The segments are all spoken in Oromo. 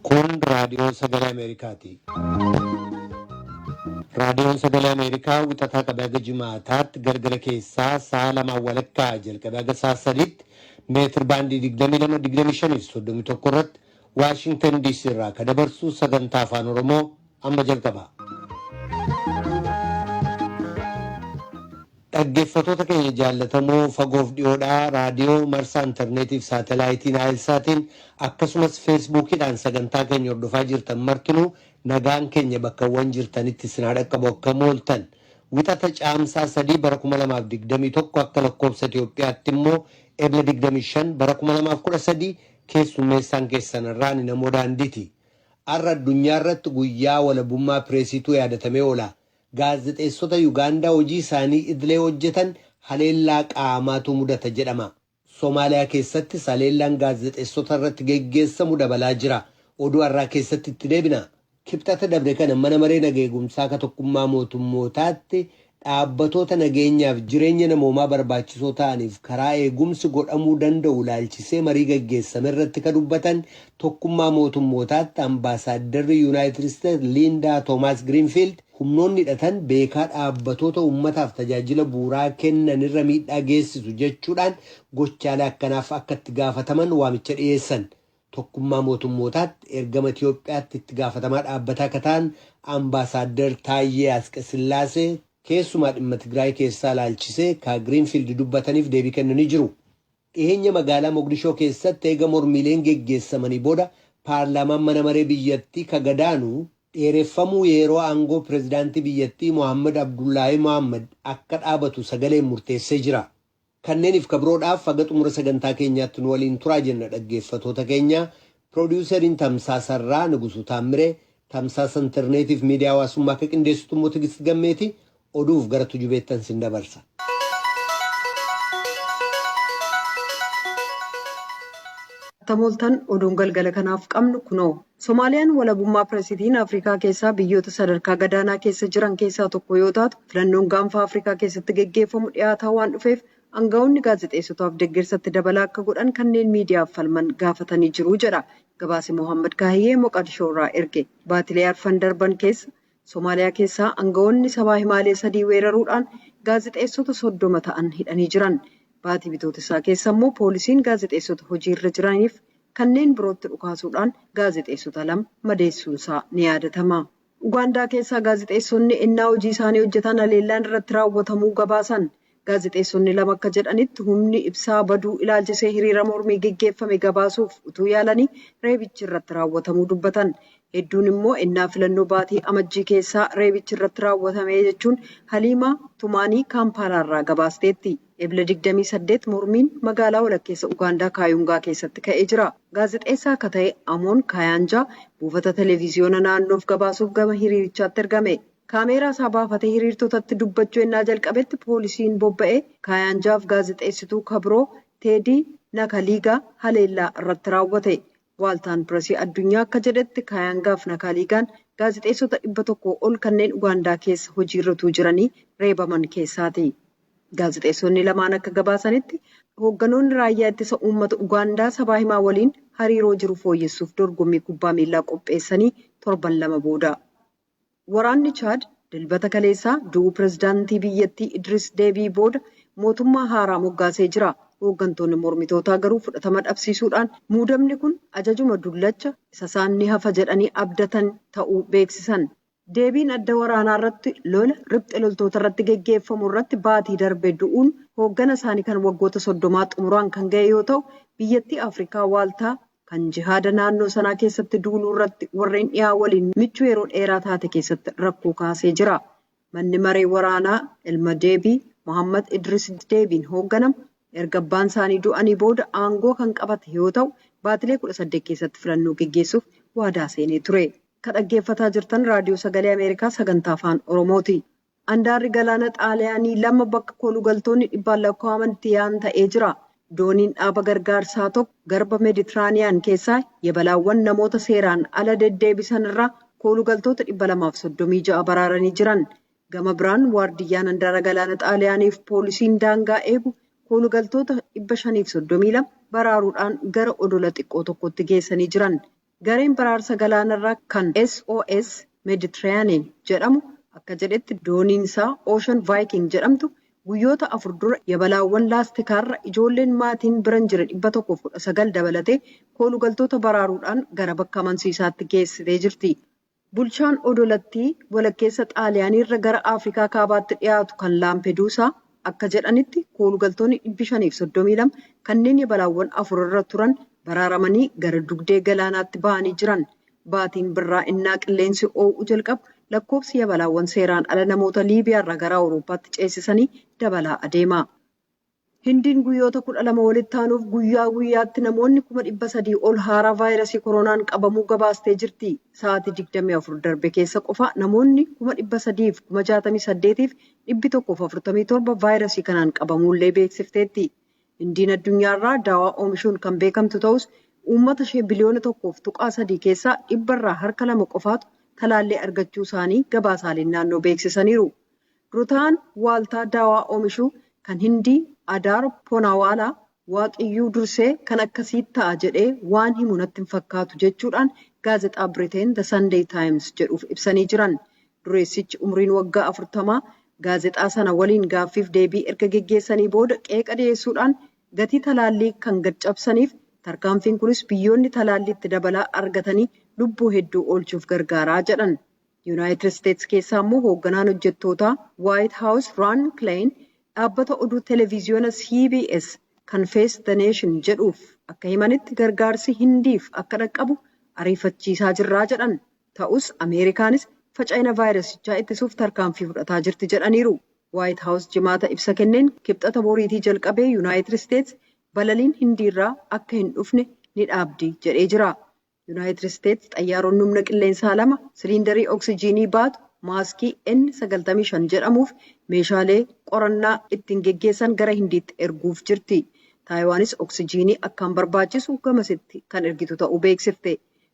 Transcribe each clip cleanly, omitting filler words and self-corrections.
Kun raadiyoo sagalee Ameerikaati. Raadiyoon sagalee Ameerikaa wixataa qabee haga jimaataatti galgala keessaa sa'a lamaan walakkaa jalqabee haga sa'a sadiitti meetir baandii 22, 25 fi 31 irratti Waashingtan DC irraa ka dabarsu sagantaa afaan Oromoo amma jalqaba. Dhaggeeffatoota keenya jaallatamoo fagoof dhiyoodhaa raadiyoo, marsaa intarneetiif saatalaayitii Naayilsaatiin akkasumas feesbuukiidhaan sagantaa keenya hordofaa jirtan martinuu nagaan keenya bakkawwan jirtanitti isin haa dhaqqabu akkam ooltan. Wixata Caamsaa 3 bara 2021 akka lakkoofsa Itoophiyaatti immoo Ebla 25 bara 2013 keessummeessaan keessan irraa ni namoo daandiiti. Har'a addunyaa irratti guyyaa walabummaa pireesiitu yaadatamee oola. Gaazexeessota Yugaandaa hojii isaanii idilee hojjetan haleellaa qaamaatu mudata jedhama. Somaaliyaa keessattis haleellaan gaazexeessota irratti geggeessamu dabalaa jira. Oduu har'aa keessatti itti deebina. Kibxata dabre kana mana maree naga eegumsaa ka tokkummaa mootummootaatti dhaabbatoota nageenyaaf jireenya namoomaa barbaachisoo ta'aniif karaa eegumsi godhamuu danda'u ilaalchisee marii gaggeessame irratti ka dubbatan Tokkummaa Mootummootaatti Ambaasaaddarri Yunaayitid Isteets Liindaa Toomaas Giriinfiild humnoonni hidhatan beekaa dhaabbatoota uummataaf tajaajila bu'uuraa kennan irra miidhaa geessisu jechuudhaan gochaalee akkanaaf akka itti gaafataman waamicha dhiyeessan. Tokkummaa Mootummootaatti ergama Itiyoophiyaatti itti gaafatamaa dhaabbataa ka ta'an Ambaasaadder Taayyee Atsqesillaasee keessumaa dhimma Tigraay keessaa ilaalchisee ka Giriinfiild dubbataniif deebii kennanii jiru. Dhiheenya magaalaa Mogdishoo keessatti eega mormiileen geggeessamanii booda paarlaamaan mana maree biyyattii ka gadaanu dheereffamuu yeroo aangoo pirezidaantii biyyattii Mohaammed Abdullaahii Mohaammed akka dhaabatu sagaleen murteessee jira. Kanneeniif ka biroodhaaf haga xumura sagantaa keenyaatti nu waliin turaa jenna dhaggeeffatoota keenya. Piroodiyuuseriin tamsaasa irraa Nugusuu Taammiree, tamsaasa interneetiif miidiyaa hawaasummaa akka qindeessitu immoo Tigist Gammeeti. Oduuf gara Tujubeettan sin dabarsa. Attam ooltan oduun galgala kanaaf qabnu kunoo. Somaaliyaan walabummaa piresiitiin Afrikaa keessaa biyyoota sadarkaa gadaanaa keessa jiran keessaa tokko yoo taatu filannoon gaanfa Afrikaa keessatti geggeeffamu dhiyaataa waan dhufeef aangawoonni gaazexeessotaaf deggersatti dabalaa akka godhan kanneen miidiyaaf falman gaafatanii jiru jedha gabaasi Mohaammed Kaahiyyee Moqadishoo irraa erge. Baatilee arfan darban keessa Somaaliyaa keessaa aangawoonni sabaa himaalee sadii weeraruudhaan gaazexeessota 30 ta'an hidhanii jiran. Baatii Bitootessaa keessa immoo poolisiin gaazexeessota hojiirra jiraniif kanneen birootti dhukaasuudhaan gaazexeessota lama madeessuunsaa ni yaadatama. Ugaandaa keessaa gaazexeessonni ennaa hojii isaanii hojjetan haleellaan irratti raawwatamuu gabaasan. Gaazexeessonni lama akka jedhanitti humni ibsaa baduu ilaalchisee hiriira mormii geggeeffame gabaasuuf utuu yaalanii reebichi irratti raawwatamuu dubbatan. Hedduun immoo ennaa filannoo baatii Amajjii keessaa reebichi irratti raawwatame jechuun Haliimaa Tumaanii Kaampaalaarraa gabaasteetti. Ebla 28 mormiin magaalaa walakkeessa Ugaandaa Kaayungaa keessatti ka'ee jira. Gaazexeessaa akka ta'e Amoon Kaayaanjaa buufata televiziyoona naannoof gabaasuuf gama hiriirichaatti ergame. Kaameeraa isaa baafatee hiriirtotatti dubbachuu ennaa jalqabetti poolisiin bobba'ee Kaayaanjaaf gaazexeessituu Kabroo Teedii Nakaliigaa haleellaa irratti raawwate. Waaltaan Piresii addunyaa akka jedhetti Kaayaangaaf Nakaliigaan gaazexeessota 100 ol kanneen Ugaandaa keessa hojiirra utuu jiranii reebaman keessaati. Gaazexeessonni lamaan akka gabaasanitti hoogganoonni raayyaa ittisa uummata Ugaandaa sabaa himaa waliin hariiroo jiru fooyyessuuf dorgommii kubbaa miillaa qopheessanii torban lama booda. Waraanni Chaad dilbata kaleessaa du'uu pirezidaantii biyyattii Idris Deebii booda mootummaa haaraa moggaasee jira. Hooggantoonni mormitootaa garuu fudhatama dhabsiisuudhaan muudamni kun ajajuma dullacha isa isaan ni hafa jedhanii abdatan ta'uu beeksisan. Deebiin adda waraanaa irratti lola riphxe loltoota irratti geggeeffamu irratti baatii darbe du'uun hooggana isaanii kan waggoota 30 xumuraan kan ga'e yoo ta'u biyyattii Afrikaa waaltaa kan jihaada naannoo sanaa keessatti duuluu irratti warreen dhiyaa waliin michuu yeroo dheeraa taate keessatti rakkoo kaasee jira. Manni maree waraanaa ilma Deebii Mohammad Idris Deebiin hoogganamu erga abbaan isaanii du'anii booda aangoo kan qabate yoo ta'u baatilee 18 keessatti filannoo geggeessuuf waadaa seenee ture. Ka dhaggeeffataa jirtan raadiyoo sagalee Ameerikaa sagantaa afaan Oromooti. Andaarri galaana Xaaliyaanii lama bakka koolugaltoonni dhibbaan lakkaa'aman itti yaa'an ta'ee jira. Dooniin dhaaba gargaarsaa tokko garba Meeditiraaniyaan keessaa yabalaawwan namoota seeraan ala deddeebisan irraa koolugaltoota 236 baraaranii jiran. Gama biraan waardiyyaan andaara galaana Xaaliyaaniif poolisiin daangaa eegu koolugaltoota 532 baraaruudhaan gara odola xiqqoo tokkotti geessanii jiran. Gareen baraarsa galaanarraa kan SOS Mediterranean jedhamu akka jedhetti, dooniin isaa Ocean Viking jedhamtu guyyoota 4 dura yabalaawwan laastikaarra ijoolleen maatiin biran jira 119 dabalatee koolugaltoota baraaruudhaan gara bakka amansiisaatti geessitee jirti. Bulchaan odolattii walakkeessa Xaaliyaaniirra gara Afrikaa kaabaatti dhiyaatu kan Laampeduusaa akka jedhanitti, koolugaltoonni 532 kanneen yabalaawwan 4 irra turan baraaramanii gara dugdee galaanaatti ba'anii jiran. Baatiin birraa innaa qilleensi oo'uu jalqabu lakkoofsi yabalaawwan seeraan ala namoota Liibiyaarraa gara Awurooppaatti ceesisanii dabalaa adeema. Hindiin guyyoota 12 walitti aanuuf guyyaa guyyaatti namoonni 300,000 ol haaraa vaayirasii koronaan qabamuu gabaastee jirti. Sa'aatii 24 darbe keessa qofa namoonni 368,147 vaayirasii kanaan qabamuullee beeksifteetti. Hindiin addunyaarraa daawaa oomishuun kan beekamtu ta'us, uummata ishee biliyoona 1.3 keessaa 2% qofaatu talaallii argachuu isaanii gabaasaaleen naannoo beeksisaniiru. Dura waaltaa daawaa oomishuu kan Hindii Adaar Poonawaalaa, "Waaqiyyuu dursee kan akkasii ta'a jedhee waan himu natti hin fakkaatu," jechuudhaan gaazexaa Biriteen The Sunday Times jedhuuf ibsanii jiran. Dureessichi umriin waggaa 40 gaazexaa sana waliin gaaffiif deebii erga geggeessanii booda qeeqa dhiyeessuudhaan gatii talaallii kan gad cabsaniif, tarkaanfiin kunis biyyoonni talaallii itti dabalaa argatanii lubbuu hedduu oolchuuf gargaaraa jedhan. Yuunaayitid Isteetsi keessaa immoo hoogganaan hojjettootaa White House Ron Klain dhaabbata oduu televiziyoona CBS kan Face the Nation jedhuuf akka himanitti, gargaarsi Hindiif akka dhaqqabu ariifachiisaa jirraa jedhan. Ta'us Ameerikaanis faca'ina vaayirasichaa ittisuuf tarkaanfii fudhataa jirti jedhaniiru. White House Jimaata ibsa kenneen Kibxata boriitii jalqabee Yuunaayitid Isteetsi balaliin Hindiirraa akka hin dhufne ni dhaabdi jedhee jira. Yuunaayitid Isteetsi xayyaaronni humna qilleensaa lama siliindarii oksijiinii baatu, maaskii N95 jedhamuuf meeshaalee qorannaa ittiin geggeessan gara Hindiitti erguuf jirti. Taayiwaanis oksijiinii akkaan barbaachisu gamasitti kan ergitu ta'uu beeksifte.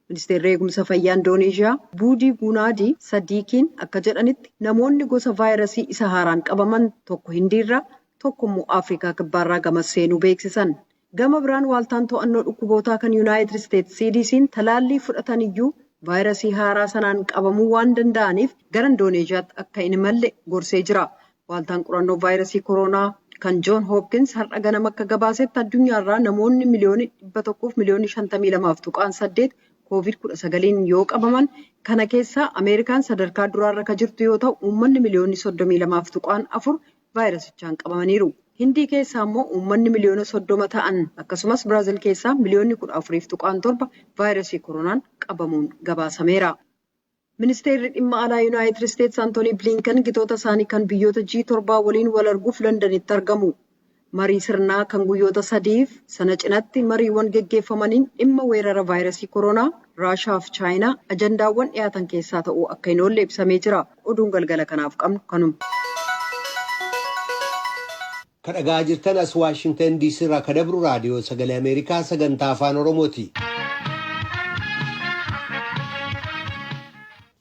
Ministeerri eegumsa fayyaa Indoneeshiyaa Buudii Gunaadii Sadiikiin akka jedhanitti, namoonni gosa vaayirasii isa haaraan qabaman tokko Hindiirraa, tokko immoo Afrikaa Kibbaarraa gamas seenuu beeksisan. Gama biraan waaltaan to'annoo dhukkubootaa kan Yuunaayitid Isteetsi CDC'n talaallii fudhatan iyyuu vaayirasii haaraa sanaan qabamuu waan danda'aniif gara Indooneeshiyaatti akka hin imalle gorsee jira. Waaltaan qorannoo vaayirasii koronaa kan Joon Hopkins har'a ganama akka gabaasetti, addunyaarraa namoonni 152,800,000 Koovid-19 yoo qabaman, kana keessaa Ameerikaan sadarkaa duraarra kan jirtu yoo ta'u, uummanni 32,400,000 vaayirasichaan qabamaniiru. Hindii keessaa immoo uummanni 30 miliyoona ta'an, akkasumas Biraazil keessaa 14,700,000 vaayirasii koronaan qabamuun gabaasameera. Ministeerri dhimma alaa Yuunaayitid Isteetsi Antoonii Bilinkan gitoota isaanii kan biyyoota G7 waliin wal arguuf Londanitti argamu. Marii sirnaa kan guyyoota 3f sana cinatti mariiwwan geggeeffamaniin dhimma weerara vaayirasii koronaa, Raashaa fi Chaayinaa ajandaawwan dhiyaatan keessaa ta'uu akka hin oolle ibsamee jira. Oduun galgala kanaaf qabnu kanuma. Ka dhagaa jirtan as Waashingtan DC irraa ka dabru Raadiyoo Sagalee Ameerikaa sagantaa Afaan Oromooti.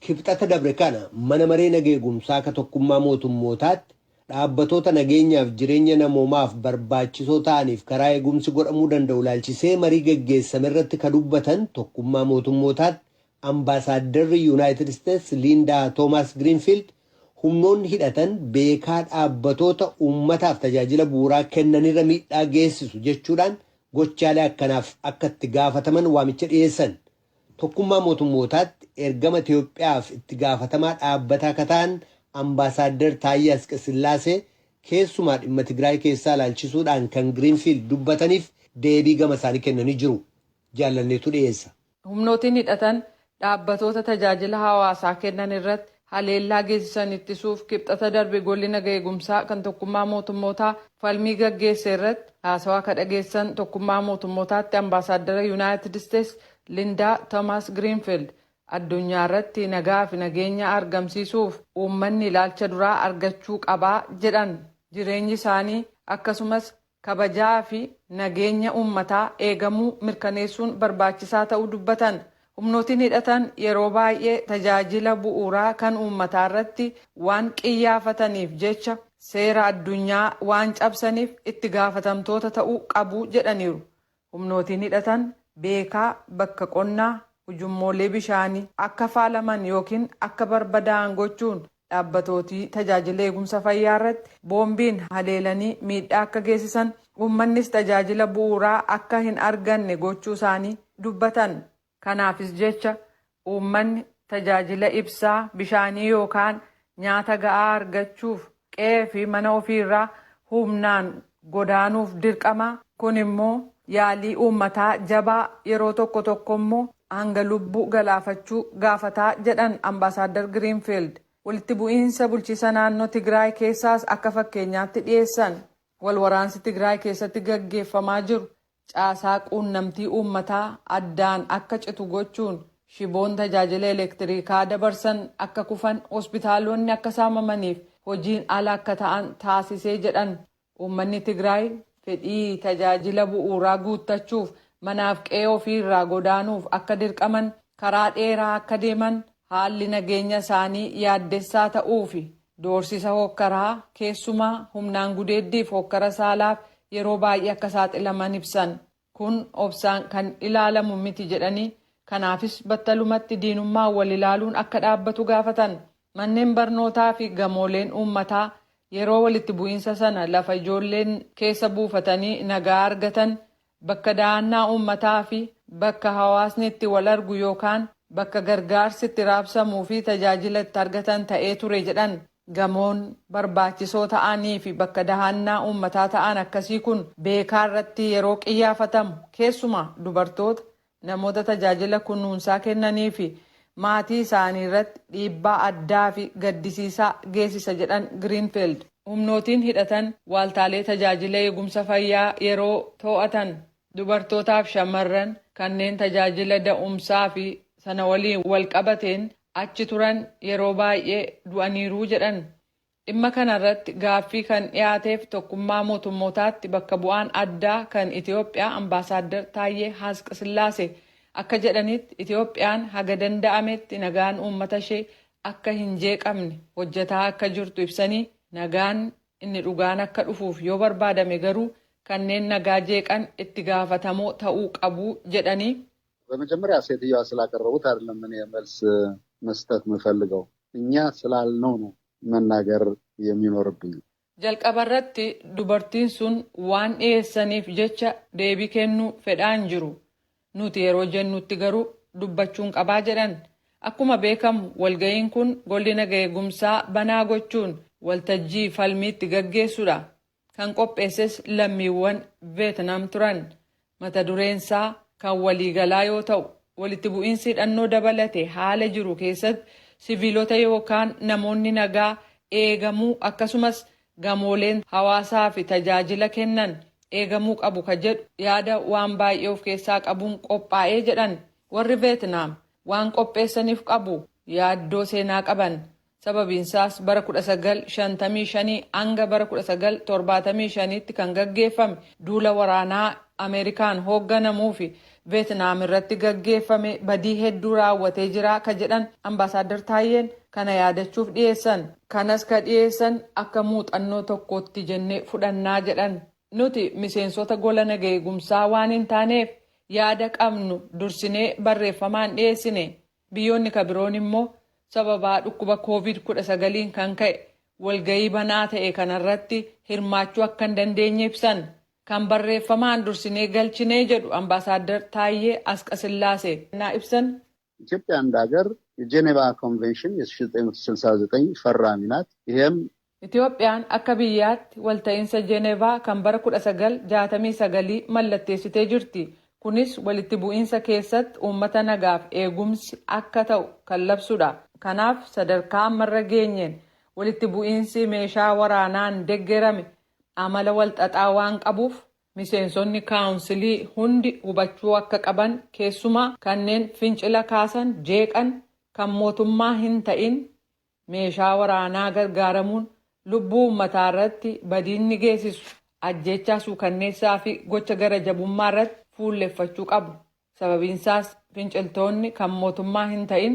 Kibxata dabre kana mana maree nageegumsaa ka Tokkummaa Mootummootaatti dhaabbatoota nageenyaaf jireenya namoomaaf barbaachisoo ta'aniif karaa eegumsi godhamuu danda'u ilaalchisee marii geggeessame irratti ka dubbatan Tokkummaa Mootummootaatti ambaasaaddarri Yuunaayitid Isteets Liindaa Toomaas Giriinfiild, humnoonni hidhatan beekaa dhaabbatoota uummataaf tajaajila bu'uuraa kennanirra miidhaa geessisu jechuudhaan gochaalee akkanaaf akka itti gaafataman waamicha dhiyeessan. Tokkummaa Mootummootaatti ergama Itiyoophiyaaf itti gaafatamaa dhaabbataa akka ta'an Ambaasaadder Taayyee Asqesillaasee keessumaa dhimma Tigraay keessaa ilaalchisuudhaan kan Giriinfiild dubbataniif deebii gama isaanii kennanii jiru. Jaallanneetu dhiyeessa. Humnootiin hidhatan dhaabbatoota tajaajila hawaasaa kennan irratti haleellaa geessisan ittisuuf Kibxata darbe golli naga eegumsaa kan Tokkummaa Mootummootaa falmii gaggeesse irratti haasawaa ka dhageessan Tokkummaa Mootummootaatti ambaasaaddara Yuunaayitid Isteets Lindaa Thomas Greenfield, addunyaa irratti nagaa fi nageenya argamsiisuuf uummanni ilaalcha duraa argachuu qabaa jedhan. Jireenyi isaanii akkasumas kabajaa fi nageenya uummataa eegamuu mirkaneessuun barbaachisaa ta'uu dubbatan. Humnootiin hidhatan yeroo baay'ee tajaajila bu'uuraa kan uummataa irratti waan qiyyaafataniif jecha seera addunyaa waan cabsaniif itti gaafatamtoota ta'uu qabu jedhaniiru. Humnootiin hidhatan beekaa bakka qonnaa, Ujummoolee bishaanii akka faalaman yookiin akka barbadaa'an gochuun dhaabbatootii tajaajila eegumsa fayyaa irratti boombiin haleelanii miidhaa akka geessisan, uummannis tajaajila bu'uuraa akka hin arganne gochuu isaanii dubbatan. Kanaafis jecha uummanni tajaajila ibsaa, bishaanii yookaan nyaata ga'aa argachuuf qe'ee fi mana ofiirraa humnaan godaanuuf dirqama. Kun immoo yaalii uummataa jabaa, yeroo tokko tokko immoo hanga lubbuu galaafachuu gaafataa jedhan Ambaasaadar Giriinfiild. Walitti bu'iinsa bulchiisa naannoo Tigraay keessaas akka fakkeenyaatti dhiyeessan. Wal waraansi Tigraay keessatti gaggeeffamaa jiru caasaa quunnamtii uummataa addaan akka citu gochuun, shiboon tajaajila elektirikaa dabarsan akka kufan, hospitaalonni akka saamamaniif hojiin ala akka ta'an taasisee jedhan. Uummanni Tigraay fedhii tajaajila bu'uuraa guuttachuuf manaaf qe'ee ofiirraa godaanuuf akka dirqaman, karaa dheeraa akka deeman, haalli nageenya isaanii yaaddessaa ta'uu fi doorsisa hokkaraa, keessumaa humnaan gudeeddiif hokkara saalaaf yeroo baay'ee akka saaxilaman ibsan. Kun obsaan kan ilaalamu miti jedhanii, kanaafis battalumatti diinummaan wal ilaaluun akka dhaabbatu gaafatan. Manneen barnootaa fi gamooleen uummataa yeroo walitti bu'iinsa sana lafa ijoolleen keessa buufatanii nagaa argatan, bakka da'annaa uummataa fi bakka hawaasni itti wal argu yookaan bakka gargaarsi itti raabsamuu fi tajaajila itti argatan ta'ee ture jedhan. Gamoon barbaachisoo ta'anii fi bakka dahannaa uummataa ta'an akkasii kun beekaa irratti yeroo qiyyaafatamu, keessumaa dubartoota, namoota tajaajila kunuunsaa kennanii fi maatii isaanii irratti dhiibbaa addaa fi gaddisiisaa geessisa jedhan Giriinfiild. Humnootiin hidhatan waaltaalee tajaajila eegumsa fayyaa yeroo to'atan, dubartootaaf shamarran kanneen tajaajila da'umsaa fi sana waliin wal qabateen achi turan yeroo baay'ee du'aniiruu jedhan. Dhimma kanarratti gaaffii kan dhiyaateef Tokkummaa Mootummootaatti bakka bu'aan addaa kan Itoophiyaa Ambaasaadar Taayyee Haasqasillaase akka jedhanitti, Itoophiyaan haga danda'ametti nagaan uummata ishee akka hin jeeqamne hojjetaa akka jirtu ibsanii, nagaan inni dhugaan akka dhufuuf yoo barbaadame garuu kanneen nagaa jeeqan itti gaafatamoo ta'uu qabu jedhanii. በመጀመሪያ ሴትዮዋ ስላቀረቡት አይደለም እኔ መልስ መስጠት የምፈልገው፣ እኛ ስላልነው ነው መናገር የሚኖርብኝ። Jalqabarratti dubartiin sun waan dhiyeessaniif jecha deebii kennuu fedhaan jiru. Nuti yeroo jennutti garuu dubbachuun qabaa jedhan. Akkuma beekamu walga'iin kun golli naga eegumsaa banaa gochuun waltajjii falmiitti gaggeessudha. Kan qopheesses lammiiwwan Veetnaam turan. Mata dureensaa kan waliigalaa yoo ta'u, walitti bu'iinsi hidhannoo dabalate haala jiru keessatti siviilota yookaan namoonni nagaa eegamuu, akkasumas gamooleen hawaasaa fi tajaajila kennan eegamuu qabu ka jedhu yaada waan baay'ee of keessaa qabuun qophaa'ee jedhan. Warri Veetnaam waan qopheessaniif qabu, yaaddoo seenaa qaban. Sababiinsaas bara 1955 hanga bara 1975tti kan gaggeeffame duula waraanaa Ameerikaan hoogganamuu fi Veetnaam irratti gaggeeffame badii hedduu raawwatee jira ka jedhan Ambaasaadar Taayyeen kana yaadachuuf dhiyeessan. Kanas ka dhiyeessan akka muuxannoo tokkootti jennee fudhannaa jedhan. Nuti miseensota gola naga eegumsaa waan hin taaneef yaada qabnu dursinee barreeffamaan dhiyeessine. Biyyoonni ka biroon immoo sababaa dhukkuba COVID-19 kan ka'e walgayii banaa ta'e kanarratti hirmaachuu akka hin dandeenye ibsan. Kan barreeffamaan dursinee galchinee jedhu Ambaasaadar Taayyee Asqasillaasee naa ibsan. ኢትዮጵያ እንደ ሀገር የጄኔቫ ኮንቬንሽን የ1969 ፈራሚ ናት። ይሄም Itoophiyaan akka biyyaatti walta'iinsa Jeenevaa kan bara 1969 mallatteessitee jirti. Kunis walitti bu'iinsa keessatti uummata nagaaf eegumsi akka ta'u kan labsudha. Kanaaf sadarkaa ammarra geenyeen walitti bu'iinsi meeshaa waraanaan deeggarame amala walxaxaa waan qabuuf, miseensonni kaawunsilii hundi hubachuu akka qaban, keessumaa kanneen fincila kaasan, jeeqan, kan mootummaa hin ta'in meeshaa waraanaa gargaaramuun lubbuu uummataa irratti badiin ni geessisu, ajjeechaa suukanneessaa fi gocha gara jabummaa irratti fuulleffachuu qabu. Sababiinsaas finciltoonni kan mootummaa hin ta'in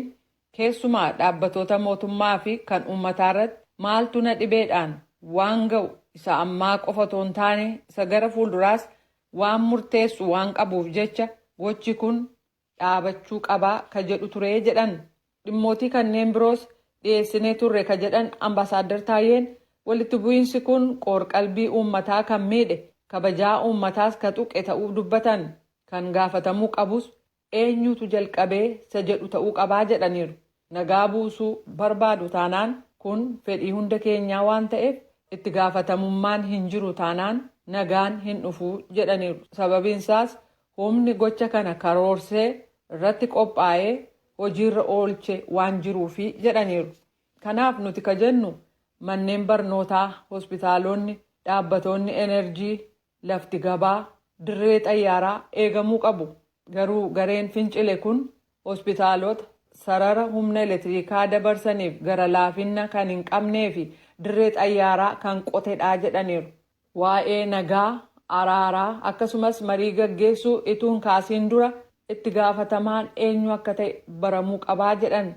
keessumaa dhaabbatoota mootummaa fi kan uummataa irratti maaltu na dhibeedhaan waan ga'u isa ammaa qofa otoo hin taane isa gara fuulduraas waan murteessu waan qabuuf jecha gochi kun dhaabachuu qabaa ka jedhu ture jedhan. Dhimmootii kanneen biroos dhiyeessinee turre ka jedhan Ambaasaadder Taayyeen, walitti bu'iinsi kun qoorqalbii uummataa kan miidhe, kabajaa uummataas ka tuqe ta'uu dubbatan. Kan gaafatamuu qabus eenyutu jalqabee isa jedhu ta'uu qabaa jedhaniiru. Nagaa buusuu barbaadu taanaan, kun fedhii hunda keenyaa waan ta'eef, itti gaafatamummaan hin jiru taanaan nagaan hin dhufuu jedhaniiru. Sababiinsaas humni gocha kana karoorsee irratti qophaa'ee hojiirra oolche waan jiruufi jedhaniiru. Kanaaf nuti ka jennu manneen barnootaa, hospitaalonni, dhaabbatoonni enerjii, lafti gabaa, dirree xayyaaraa eegamuu qabu. Garuu gareen fincile kun hospitaalota, sarara humna elektirikaa dabarsaniif gara laafinna kan hin qabnee fi dirree xayyaaraa kan qotedhaa jedhaniiru. Waa'ee nagaa, araaraa akkasumas marii gaggeessuu ituun kaasiin dura itti gaafatamaan eenyu akka ta'e baramuu qabaa jedhan.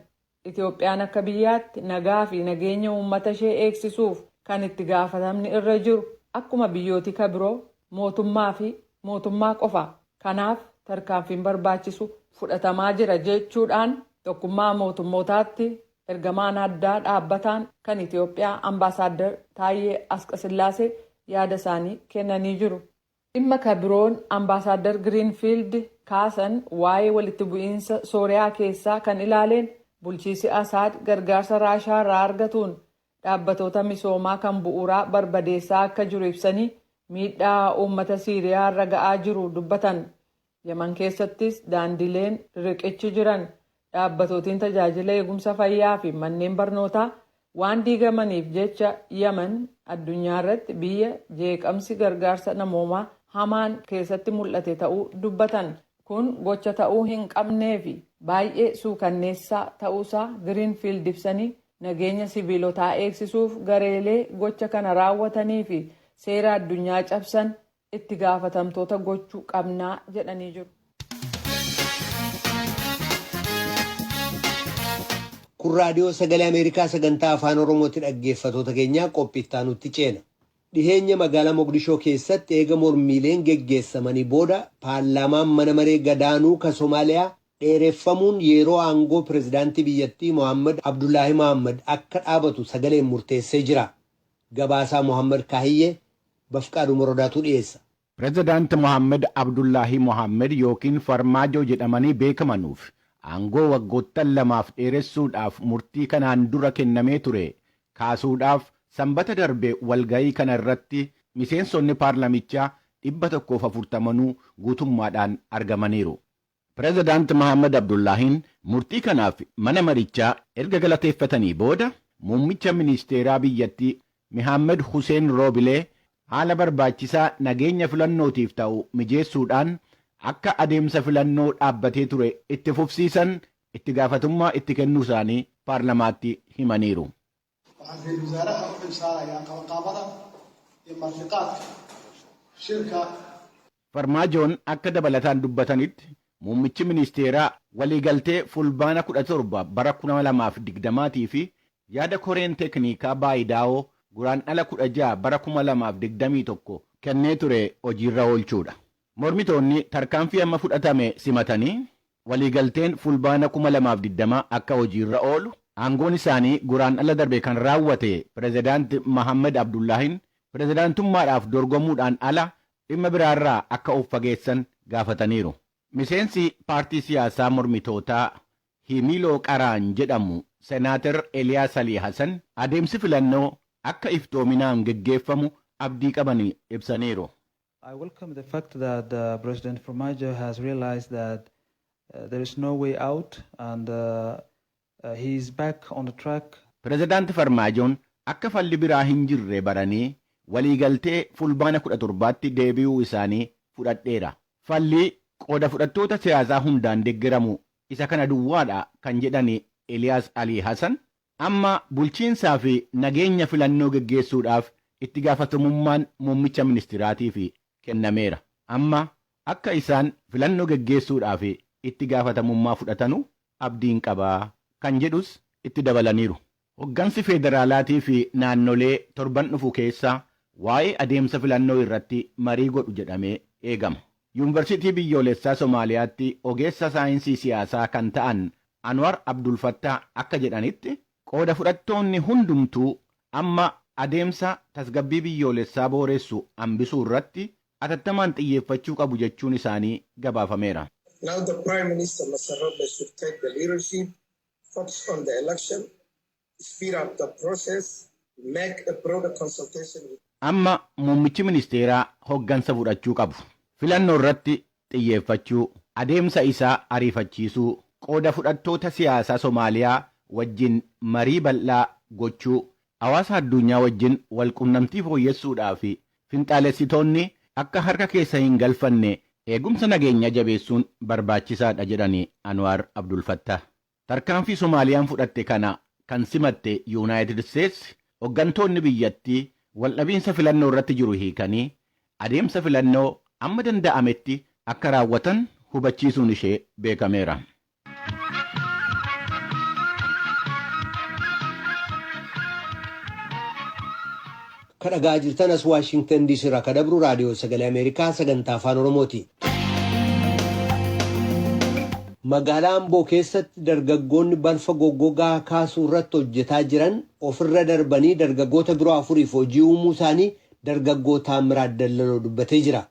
Itoophiyaan akka biyyaatti nagaa fi nageenya uummata ishee eegsisuuf kan itti gaafatamni irra jiru akkuma biyyooti ka biroo mootummaa fi mootummaa qofa. Kanaaf tarkaanfiin barbaachisu fudhatamaa jira jechuudhaan Tokkummaa Mootummootaatti ergamaan addaa dhaabbataan kan Itoophiyaa Ambaasaadder Taayyee Asqasillaasee yaada isaanii kennanii jiru. Dhimma ka biroon Ambaasaadder Giriinfiild kaasan waa'ee walitti bu'iinsa Sooriyaa keessaa kan ilaaleen, bulchiisi Asaad gargaarsa Raashaa irraa argatuun dhaabbatoota misoomaa kan bu'uuraa barbadeessaa akka jiru ibsanii, miidhaa uummata Siiriyaa irra ga'aa jiru dubbatan. Yaman keessattis daandileen, riqichi jiran, dhaabbatootiin tajaajila eegumsa fayyaa fi manneen barnootaa waan diigamaniif jecha Yaman addunyaa irratti biyya jeeqamsi gargaarsa namoomaa hamaan keessatti mul'ate ta'uu dubbatan. Kun gocha ta'uu hin qabnee fi baay'ee suukanneessaa ta'uusaa Giriinfiild ibsanii, nageenya siviilotaa eegsisuuf gareelee gocha kana raawwatanii fi seera addunyaa cabsan itti gaafatamtoota gochuu qabnaa jedhanii jiru. Kun Raadiyoo Sagalee Ameerikaa sagantaa Afaan Oromooti. Dhaggeeffatoota keenyaa, qophii itti aanutti ceena. Dhiheenya magaalaa Moqdishoo keessatti eega mormiileen geggeessamanii booda paarlaamaan mana maree gadaanuu ka Somaaliyaa dheereffamuun yeroo aangoo pirezidaantii biyyattii Mohaammed Abdullaahi Mohaammed akka dhaabatu sagaleen murteessee jira. Gabaasaa Mohaammed Kaahiyyee Bafqaaduu Morodaatu dhiyeessa. Pirezidaant Mohaammed Abdullaahii Mohaammed yookiin Farmaajoo jedhamanii beekamanuuf aangoo waggoottan 2f dheeressuudhaaf murtii kanaan dura kennamee ture kaasuudhaaf Sambata darbe walga'ii kana irratti miseensonni paarlamichaa 140nuu guutummaadhaan argamaniiru. Pirezidaant Mohaammed Abdullaahiin murtii kanaaf mana marichaa erga galateeffatanii booda, muummicha ministeeraa biyyattii Mihaammed Huseen Roobilee haala barbaachisaa nageenya filannootiif ta'u mijeessuudhaan akka adeemsa filannoo dhaabbatee ture itti fufsiisan itti gaafatummaa itti kennuu isaanii paarlamaatti himaniiru. Waxaan Ra'iisul Wasaaraha u xil saarayaa qabanqaabada iyo martiqaadka shirka. Farmaajoon akka dabalataan dubbatanitti, muummichi ministeeraa waliigaltee Fulbaana 17 bara 2020 fi yaada koreen teeknikaa Baayidaawoo Guraandhala 16 bara 2021 kennee ture hojiirra oolchuudha. Mormitoonni tarkaanfii amma fudhatame simatanii, waliigalteen Fulbaana 2020 akka hojiirra oolu, aangoon isaanii Guraandhala darbe kan raawwate Pirezidaant Mohaammed Abdullaahiin pirezidaantummaadhaaf dorgomuudhaan ala dhimma biraarraa akka of fageessan gaafataniiru. Miseensi paartii siyaasaa mormitootaa Himiloo Qaraan jedhamu Senaater Eliyaas Alii Hasan adeemsi filannoo akka iftoominaan geggeeffamu abdii qaban ibsaniiru. I welcome the fact that President Farmajo has realized that there is no way out and he is back on the track. Pirezidaanti Farmaajoon akka falli biraa hin jirre baranii waliigaltee Fulbaana 17tti deebi'uu isaanii fudhadheera. Falli qooda fudhattoota siyaasaa hundaan deeggaramu isa kana duwwaadha kan jedhan Eliyaas Alii Hasan, amma bulchiinsaa fi nageenya filannoo geggeessuudhaaf itti gaafatamummaan muummicha ministiraatiif kennameera. Amma akka isaan filannoo geggeessuudhaaf itti gaafatamummaa fudhatanu abdiin qabaa kan jedhus itti dabalaniiru. Hoggansi federaalaatii fi naannolee torban dhufu keessa waa'ee adeemsa filannoo irratti marii godhu jedhamee eegama. Yuunivarsiitii biyyoolessaa Somaaliyaatti ogeessa saayinsii siyaasaa kan ta'an Anwar Abdulfattaa akka jedhanitti, qooda fudhattoonni hundumtuu amma adeemsa tasgabbii biyyoolessaa booressu hambisuu irratti atattamaan xiyyeeffachuu qabu jechuun isaanii gabaafameera. Now the Prime Minister Mr. Roble should take the leadership, focus on the election, speed up the process, make a broader consultation with Amma muummichi ministeeraa hoggansa fudhachuu qabu. Filannoo irratti xiyyeeffachuu, adeemsa isaa ariifachiisuu, qooda fudhattoota siyaasaa Somaaliyaa wajjin marii bal'aa gochuu, hawaasa addunyaa wajjin walqunnamtii fooyyessuudhaa fi finxaalessitoonni akka harka keessa hin galfanne eegumsa nageenyaa jabeessuun barbaachisaadha jedhanii Anwaar Abdulfattah. Tarkaanfii Somaaliyaan fudhatte kana kan simatte Yuunaayitid Isteetsi hoggantoonni biyyattii waldhabiinsa filannoo irratti jiru hiikanii adeemsa filannoo amma danda'ametti akka raawwatan hubachiisuun ishee beekameera. Kan dhagaa jirtan as Waashingtan DC irraa kan dabru raadiyoo sagalee Ameerikaa sagantaa afaan Oromooti. Magaalaa Amboo keessatti dargaggoonni balfa goggogaa kaasuu irratti hojjetaa jiran ofirra darbanii dargaggoota biroo afuriif hojii uumuu isaanii dargaggoo Taammiraat Dallaloo dubbatee jira.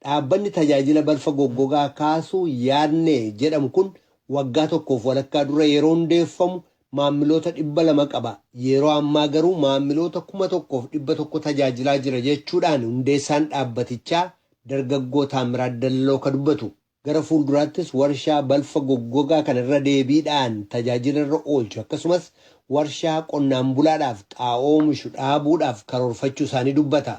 Dhaabbanni tajaajila balfa goggogaa kaasuu yaadne jedhamu kun waggaa tokkoof walakkaa dura yeroo hundeeffamu maamiloota 200 qaba. Yeroo ammaa garuu maamiloota 1100 tajaajilaa jira jechuudhaan hundeessaan dhaabbatichaa dargaggoo Taammiraat Dallaloo ka dubbatu. Gara fuulduraattis warshaa balfa goggogaa kanarra deebiidhaan tajaajila irra oolchu akkasumas warshaa qonnaan bulaadhaaf xaa'oo oomishu dhaabuudhaaf karoorfachuu isaanii dubbata.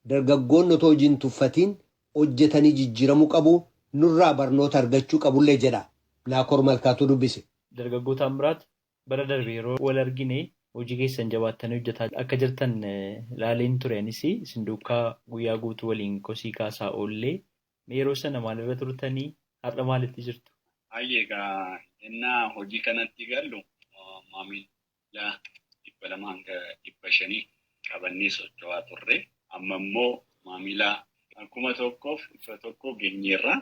Dargaggoonni otoo hojii hin tuffatiin hojjetanii jijjiiramuu qabu, nurraa barnoota argachuu qabullee jedha. Naakoor Malkaatuu dubbise. Dargaggoo Taammiraat, bara darbe yeroo wal argine hojii keessan jabaattanii hojjetaa akka jirtan ilaaleen ture anis isin duukaa guyyaa guutuu waliin kosii kaasaa oollee. Yeroo sana maalirra turtanii har'a maalitti jirtu? Baay'ee egaa innaa hojii kanatti gallu maamila 200 hanga 500 qabannee socho'aa turre. Amma immoo maamila 1100 geenyeerra.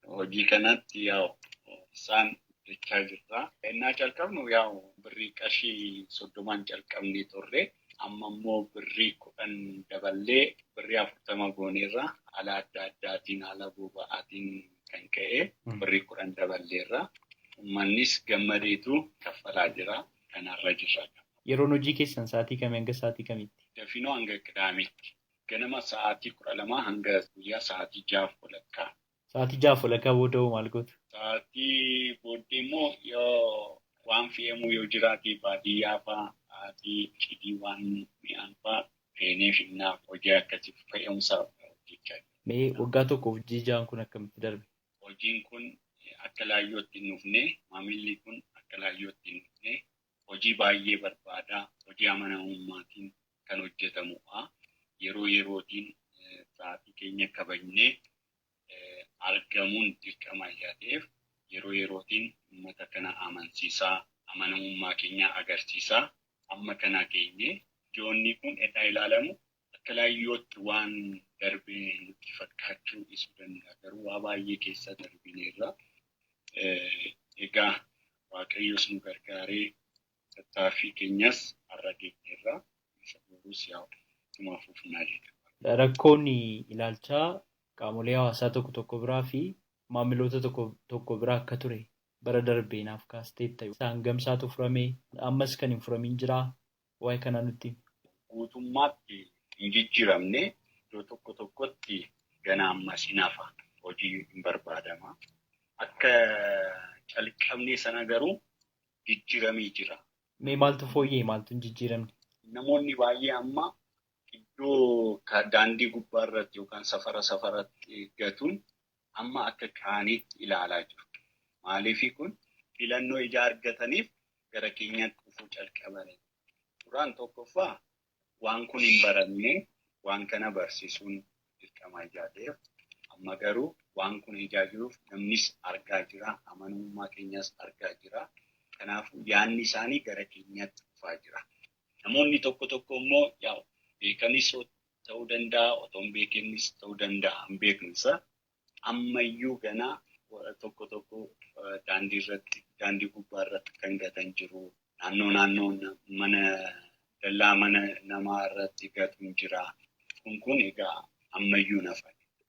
Hojii kanatti yaa'u isaan hojjechaa jirra. Innaa calqabnu yaa'u birrii qarshii 30 calqabnee turre. Amma immoo birrii 10 daballee birrii 40 gooneerra. Haala adda addaatiin haala boba'aatiin kan ka'e birrii 10 daballeerra. Uummannis gammadeetu kaffalaa jira. Kanarra jirra. Yeroon hojii keessan sa'aatii kamii hanga sa'aatii kamiitti? Dafinoo hanga Qidaameetti. Ganama sa'aatii 12 hanga guyyaa sa'aatii 6:30. Sa'aatii 6:30 booda hoo maal gootu? Sa'aatii booddee immoo yoo waan fe'amu yoo jiraate baadiyyaa fa'aa sa'aatii cidii waan mi'aan fa'aa feenee finnaaf hojii akkasii fe'umsa hojjechaa jira. Mee waggaa tokkoof ji'i ja'an kun akkamitti darbe? Hojiin kun akka laayyootti hin dhufne, maamilli kun akka laayyootti hin dhufne, hojii baay'ee barbaada, hojii amanamummaatiin kan hojjetamudha. Yeroo yerootiin sa'aatii keenya kabajnee argamuun dirqama ijaa ta'eef yeroo yerootiin uummata kana amansiisaa, amanamummaa keenya agarsiisaa amma kana geenye. Joonni kun eddaa ilaalamu akka laayyootti waan darbe nutti fakkaachuu dhiisuu danda'a. Garuu waa baay'ee keessa darbineerra. Egaa Waaqayyos nu gargaaree tattaaffii keenyas har'a geenyeerra. Isa boruus yaa'u ittuma fufnaa jechuudha. Rakkoon ilaalchaa qaamolee hawaasaa tokko tokko biraa fi maamiloota tokko tokko biraa akka ture bara darbee naaf kaasteetta. Isaan gamsaatu furamee ammas kan hin furamin jiraa? Waa'ee kanaa nutti himi. Guutummaatti hin jijjiiramne, iddoo tokko tokkotti gana ammas hin hafa. Hojii hin barbaadama. Akka calqabnee sana garuu jijjiiramee jira. Mee maaltu fooyya'e maaltu hin jijjiiramne? Namoonni baay'ee amma iddoo daandii gubbaa irratti yookaan safara safaratti gatuun amma akka qaaniitti ilaalaa jiru. Maaliif kun filannoo ija argataniif gara keenyatti dhufuu calqabanii. Duraan tokkoffaa waan kun hin baramne, waan kana barsiisuun dirqama ijaa ta'eef amma garuu waan kun ijaa jiruuf namnis argaa jira, amanamummaa keenyas argaa jira. Kanaafuu yaadni isaanii gara keenyatti dhufaa jira. Namoonni tokko tokko immoo yaa'u beekanis ta'uu danda'a, otoo hin beekinis ta'uu danda'a, hin beeknu isa. Ammayyuu ganaa tokko tokko daandii irratti daandii gubbaa irratti kan gatan jiru. Naannoo naannoo mana dallaa mana namaa irratti gatuun jira. Kun egaa ammayyuu nafa.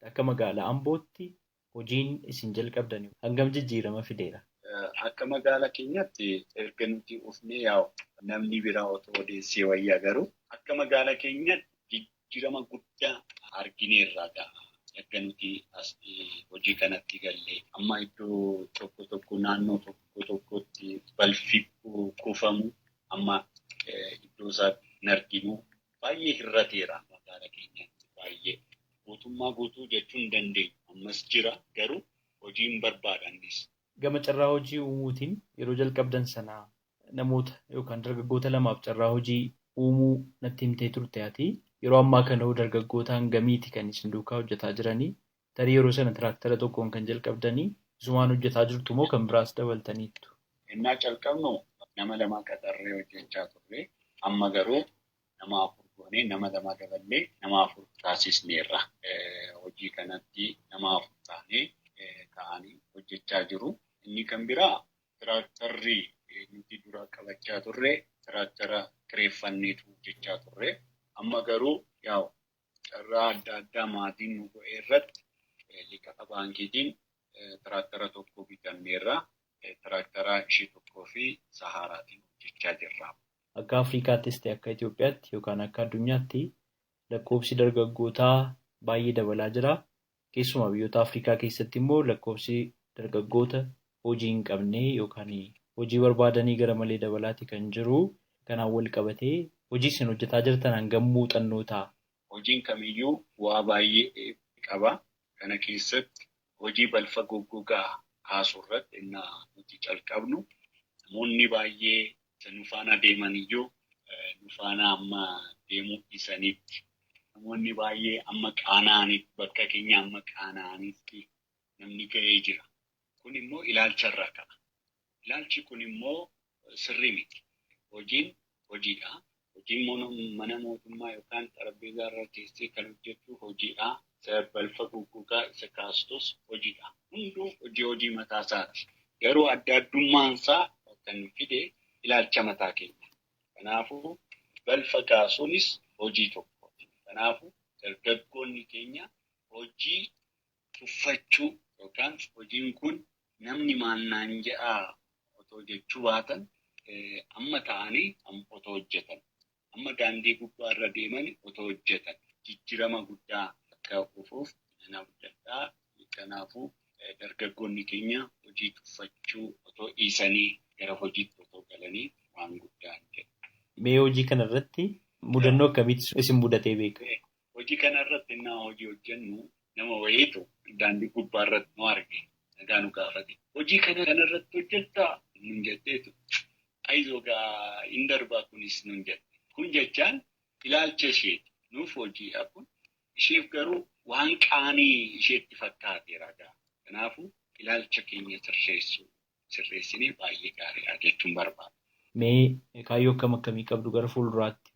Akka magaalaa Ambootti hojiin isin jalqabdan hangam jijjiirama fideera? Akka magaalaa keenyaatti erga nuti dhufnee yaa'u namni biraa otoo odeessee wayyaa garuu akka magaalaa keenyaatti jijjiirama guddaa argineerra ga'a. Erga nuti as hojii kanatti gallee amma iddoo tokko tokko naannoo tokko tokkotti balfi kuufamu amma iddoo isaatti hin arginu baay'ee hir'ateera magaalaa keenyatti baay'ee. Guutummaa guutuu jechuu hin dandeenyu. Ammas jira garuu hojiin barbaadannis. Gama carraa hojii uumuutiin yeroo jalqabdan sana namoota yookaan dargaggoota lamaaf carraa hojii uumuu natti himtee turte ati. Yeroo ammaa kana dargaggoota hangamiiti kan isin duukaa hojjetaa jiranii? Tarii yeroo sana tiraaktara tokkoon kan jalqabdanii isumaan hojjetaa jirtu moo kan biraas dabaltaniittu? Innaa calqabnu nama lama qaxarree hojjechaa turre. Amma garuu nama 4 goonee nama 2 daballee nama 4 taasisneerra. Hojii kanatti nama 4 taanee ta'anii hojjechaa jiru. Inni kan biraa tiraaktarri nuti dura qabachaa turre tiraaktara kireeffanneetu hojjechaa turre. Amma garuu yaa'u carraa adda addaa maatiin nu godhe irratti liqaa baankiitiin tiraaktara tokko bitanneerra. Tiraaktara ishee tokkoo fi sahaaraatiin hojjechaa jirra. Akka Afrikaattis ta'e akka Itoophiyaatti yookaan akka addunyaatti lakkoofsi dargaggootaa baay'ee dabalaa jira. Keessumaa biyyoota Afrikaa keessatti immoo lakkoofsi dargaggoota hojii hin qabne yookaan hojii barbaadanii gara malee dabalaati kan jiru. Kanaan wal qabatee hojii isin hojjetaa jirtan hangam muuxannoo ta'a? Hojiin kamiyyuu bu'aa baay'ee qaba. Kana keessatti hojii balfa goggogaa kaasuu irratti innaa nuti calqabnu namoonni baay'ee nu faana deeman iyyuu nu faana amma deemuu dhiisanitti namoonni baay'ee amma qaana'anitti bakka keenya amma qaana'anitti namni ga'ee jira. Kun immoo ilaalcha irraa ka'a. Ilaalchi kun immoo sirrii miti. Hojiin hojiidha. Hojiin mana mootummaa yookaan xarapheezaa irra teessee kan hojjettu hojiidha. Balfa goggogaa isa kaastus hojiidha. Hunduu hojii mataa isaati. Garuu adda addummaan isaa kan fide ilaalcha mataa keenya. Kanaafuu balfa kaasuunis hojii tokkooti. Kanaafuu dargaggoonni keenya hojii tuffachuu yookaan hojiin kun namni maal naan jedhaa otoo jechuu baatan amma ta'anii otoo hojjetan. Amma daandii gubbaa irra deeman otoo hojjetan. Jijjiirama guddaa akka dhufuuf nan abdadhaa. Kanaafuu dargaggoonni keenya hojii tuffachuu otoo dhiisanii gara hojiitti otoo galanii waan guddaa jedha. Mee hojii kanarratti mudannoo akkamiitu isin mudatee beeka? Hojii kanarratti innaa hojii hojjennu nama wayiitu daandii gubbaa irratti nu arge nagaa nu gaafate. Hojii kanarratti hojjettaa nun jetteetu ayizoo gaa hin darbaa kunis nun jette. Kun jechaan ilaalcha isheeti. Nuuf hojiidha kun. Isheef garuu waan qaanii isheetti fakkaateera gaa. Kanaafuu ilaalcha keenya sirreessinee baay'ee gaariidha jechuun barbaada. Mee kaayyoo akkam akkamii qabdu gara fuulduraatti?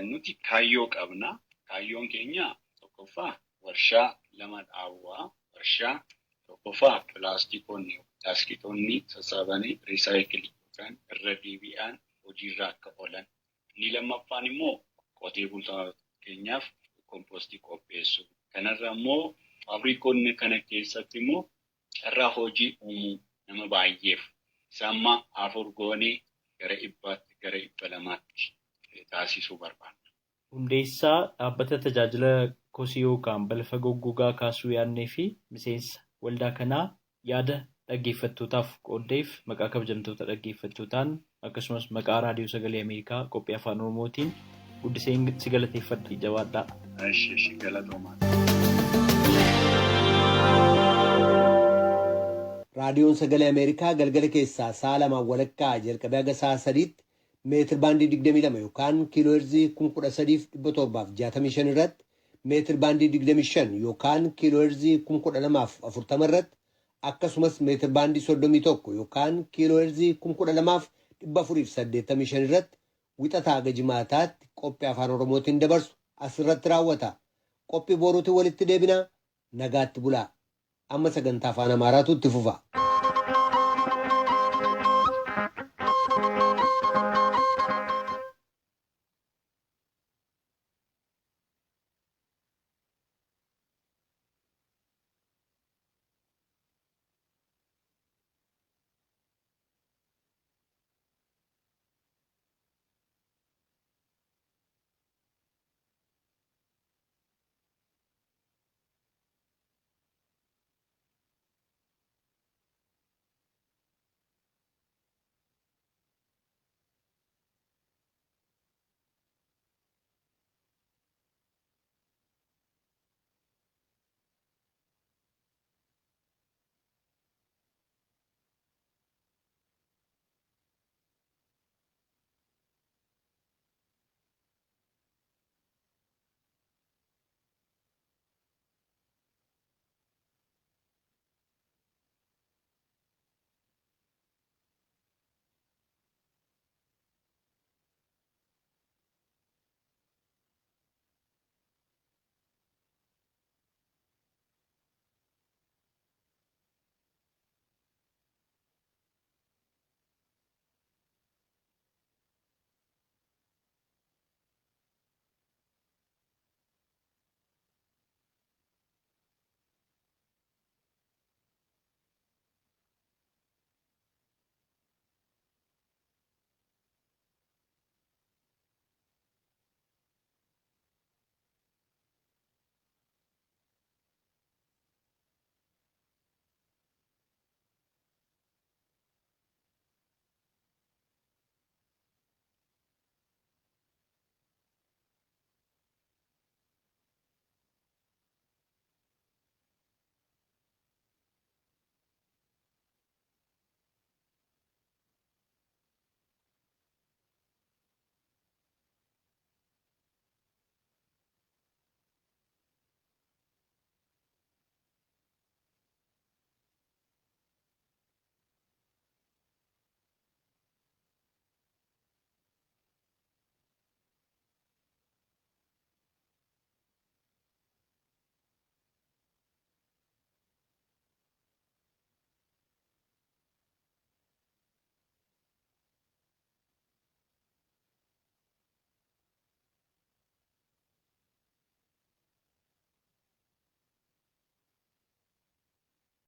Nuti kaayyoo qabna. Kaayyoon keenya tokkoffaa warshaa 2 dhaabuu. Warshaa tokkoffaa pilaastikoonni sassaabanii riisaayikilii yookaan irra deebi'aan hojiirra akka oolan. Inni lammaffaan immoo qotee bultoota keenyaaf kompoostii qopheessu. Kanarra immoo faabrikoonni kana keessatti immoo carraa hojii uumuu nama baay'eef isa amma 4 goonee gara 100tti gara 200tti taasisuu barbaadna. Hundeessaa dhaabbata tajaajila kosii yookaan balfa goggogaa kaasuu yaadnee fi miseensa waldaa kanaa yaada dhaggeeffattootaaf qooddeef maqaa kabajamtoota dhaggeeffattootaan akkasumas maqaa raadiyoo sagalee Ameerikaa qophii afaan Oromootiin guddiseen si galateeffadha. Jabaadhaa. Ishee galatoomaa. Raadiyoon sagalee Ameerikaa galgala keessaa sa'a 2:15 jalqabee haga sa'a 3tti meetir baandii 22 yookaan kiiloo heerzii 13,765 irratti meetir baandii 25 yookaan kiiloo heerzii 12,040 irratti akkasumas meetir baandii 31 yookaan kiiloo heerzii 12,485 irratti wixataa haga jimaataatti qophii afaan Oromootiin dabarsu asirratti raawwata. Qophii boruutiin walitti deebinaa nagaatti bulaa. Amma sagantaa afaan Amaaraatu itti fufa.